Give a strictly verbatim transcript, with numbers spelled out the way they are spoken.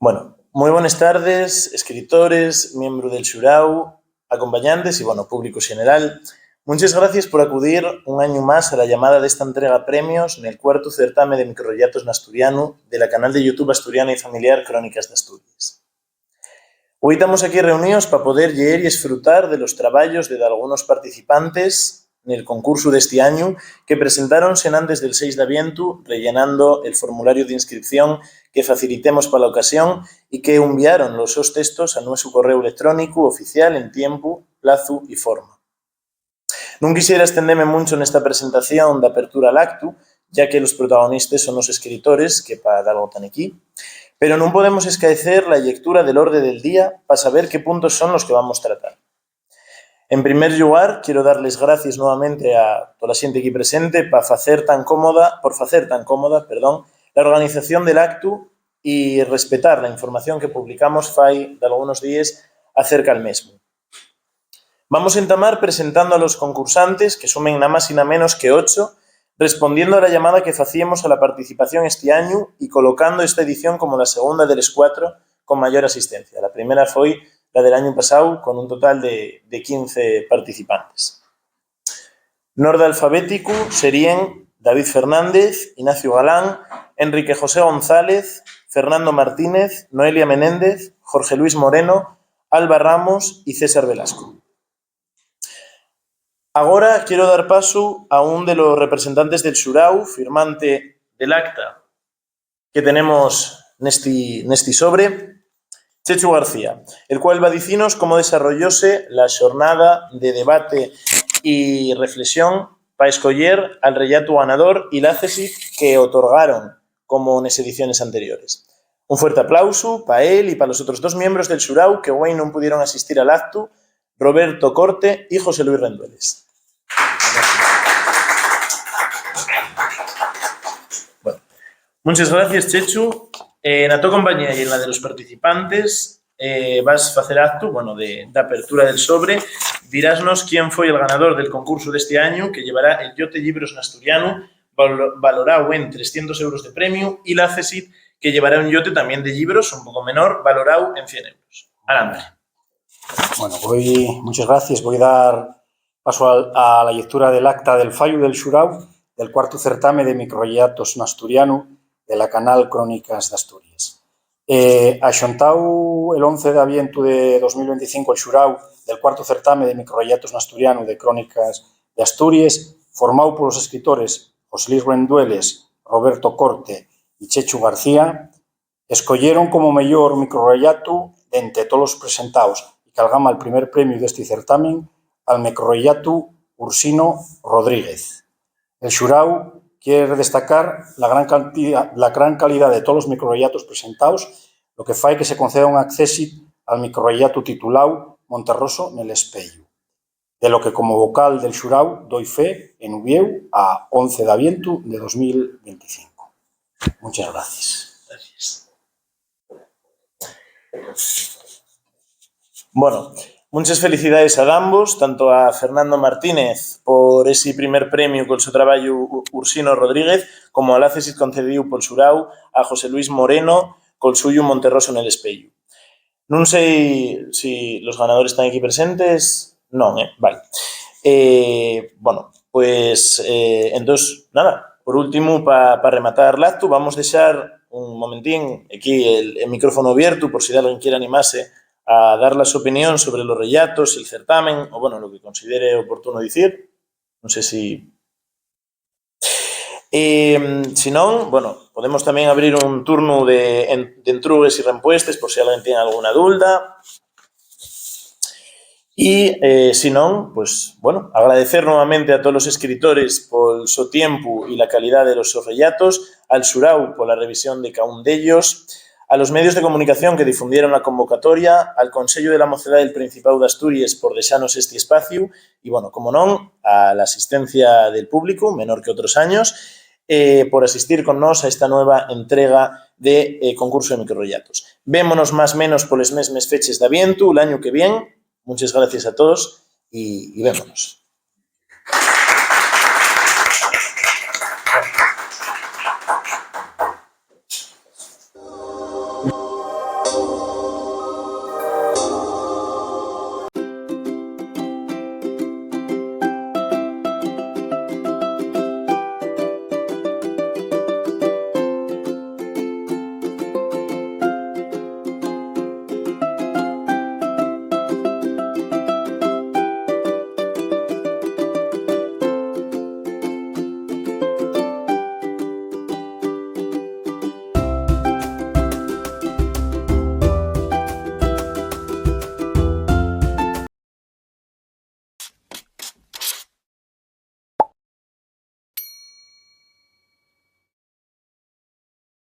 Bueno, mui bones tardes, escritores, miembru del xuráu, acompañantes y, bueno, públicu xeneral. Munches gracies por acudir un añu más a la llamada d'esta entrega premios nel cuartu certame de microrrellatos n'asturianu de la canal de YouTube asturiana y familiar Crónicas d'Asturies. Hui tamos aquí reuníos pa poder lleer y esfrutar de los trabayos de dalgunos participantes nel concursu d'esti añu, que presentáronse enantes del seis d'avientu rellenando el formulariu d'inscripción que facilitemos pa la ocasión y que unviaron los sos testos al nuesu corréu electrónicu oficial en tiempu, plazu y forma. Nun quisiera estendeme muncho nesta presentación d'apertura al actu, ya que los protagonistes son los escritores, que pa dalgo tán equí, pero nun podemos escaecer la llectura del orde del día pa saber qué puntos son los que vamos tratar. En primer llugar, quiero dar les gracies nuevamente a tola xente aquí presente pa facer tan cómoda, por facer tan cómoda, perdón, la organización del actu y respetar la información que publicamos fai dalgunos díes acerca al mesmu. Vamos entamar presentando a los concursantes, que sumen na más y na menos que ocho, respondiendo a la llamada que facíemos a la participación esti añu y colocando esta edición como la segunda de les cuatro con mayor asistencia. La primera foi la del añu pasáu, con un total de, de quince participantes. N'orde alfabéticu seríen David Fernández, Ignacio Galán, Enrique José González, Fernando Martínez, Noelia Menéndez, Jorge Luis Moreno, Alba Ramos y César Velasco. Agora quiero dar pasu a un de los representantes del xuráu, firmante del acta que tenemos nesti, nesti sobre, Chechu García, el cual va dicinos cómo desarrollóse la xornada de debate y reflexión pa escoyer al rellato ganador y l'ácesit que otorgaron, como nes ediciones anteriores. Un fuerte aplausu pa él y pa los otros dos miembros del xuráu que güei nun pudieron asistir al actu, Roberto Corte y José Luis Rendueles. Bueno, munches gracies, Chechu. Eh, na to compañía y en la de los participantes, eh, vas facer actu, bueno, de, d'apertura del sobre. Dirásnos quién foi el ganador del concursu d'esti añu, que llevará el llote Llibros n'Asturianu, val-, valorao en trescientos euros de premiu, y l'ácesit, que llevará un llote tamién de llibros, un poco menor, valorao en cien euros. Adelante. Bueno, voi, munches gracies. Voi dar pasu al, a la llectura del acta del fallu del xuráu del cuartu certame de microrrellatos n'asturianu de la canal Crónicas d'Asturies. Eh, axontao el once d'avientu de dos mil venticinco el xuráu del cuartu certame de microrrellatos n'asturianu de Crónicas d'Asturies, formao polos escritores José Luis Rendueles, Roberto Corte y Chechu García, escoyeron como meyor microrrellatu d'ente tolos presentaos y qu'algama'l primer premiu d'esti certamen al microrrellatu Ursino Rodríguez. El xuráu quier destacar la gran cantidá, la gran calidá de tolos microrrellatos presentaos, lo que fai que se conceda un accésit al microrrellatu tituláu Monterroso nel espeyu, de lo que como vocal del xuráu doi fe en Uviéu a once d'avientu de dos mil venticinco. Munches gracies. Gracies. Bueno, munches felicidades a dambos, tanto a Fernando Martínez por esi primer premiu col so trabayu U-, Ursino Rodríguez, como al ácesit concedíu pol xuráu a José Luis Moreno col suyu Monterroso nel espeyu. Nun sei si los ganadores tán equí presentes. Non, eh? Vale. Eh, bueno, pues, eh, entós, nada, por últimu, pa, pa rematar l'actu, vamos dexar un momentín equí el, el micrófono abiertu por si alguien quiere animase a dar la so opinión sobre los rellatos, el certamen, o, bueno, lo que considere oportuno dicir. Non sé si Em, si non, bueno, podemos tamién abrir un turnu de, en-, d'entrugues y rempuestes por si alguien tien alguna dulda. Y, eh, si non, pues, bueno, agradecer nuevamente a tolos escritores pol so tiempu y la calidá de los sos rellatos, al xuráu pola revisión de caún d'ellos, a los medios de comunicación que difundieron la convocatoria, al Consello de la Mocedá del Principáu d'Asturies por dexanos esti espaciu y, bueno, como non, a la asistencia del públicu, menor que otros años, eh, por asistir con nós a esta nueva entrega de, eh, concursu de microrrellatos. Vémonos más menos poles mesmes feches d'avientu l'añu que vien. Munches gracies a todos y, y vémonos.